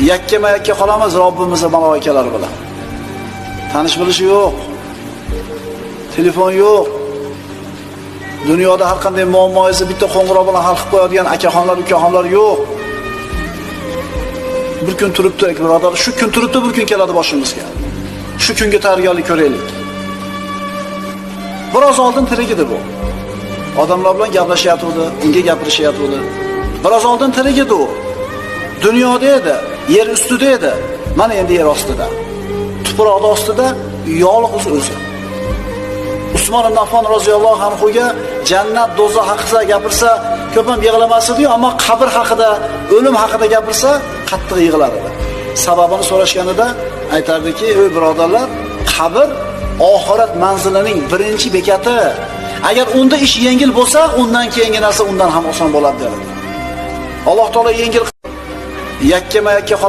Yakkama-yakka qolamiz Robbimizni maloikalari bilan. Tanish bilishi yo'q. Telefon yo'q. Dunyoda har qanday muammoingizni bitta qo'ng'iroq bilan hal qilib qo'yadigan akaxonlar, ukaxonlar yo'q. Bir kun turibdi, birodar, shu kun turibdi, bir kun keladi boshimizga. Shu kunga tayyorgarlik ko'raylik. Biroz oldin tirik edi bu. Odamlar bilan gaplashyotgandi, unga gapirishyotgandi. Biroz oldin tirik edi u. Dunyoda edi, yer ustida edi. Mana endi yer ostida. Tuproqning ostida yolg'iz o'zi. Usmon ibn Affon roziyallohu anhuga jannat, do'zax haqida gapirsa, ko'p ham yig'lamas edi-yu, ammo qabr haqida, o'lim haqida gapirsa, qattiq yig'lar edi. Sababini so'rashganida aytardiki, "Ey birodarlar, qabr oxirat manzilining birinchi bekati. Agar unda ish yengil bo'lsa, undan keyingi narsa undan ham oson bo'ladi" derdi. Alloh taolo yengil, yakkama-yakka.